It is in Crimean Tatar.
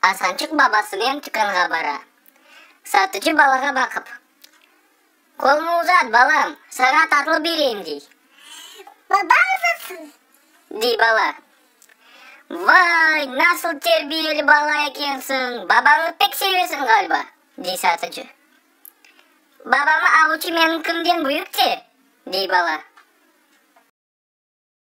Asançıq babasınen tükânğa bara. Satıcı balağa baqıp, Qolunı uzat, balam, saña tatlı bereyim, dey. Babam uzatsın, dey bala. Vay, nasıl terbiyeli bala ekensiñ, babañnı pek sevesiñ ğaliba, dey satıcı. Babamnıñ avuçı meniñkinden büyük te, dey bala.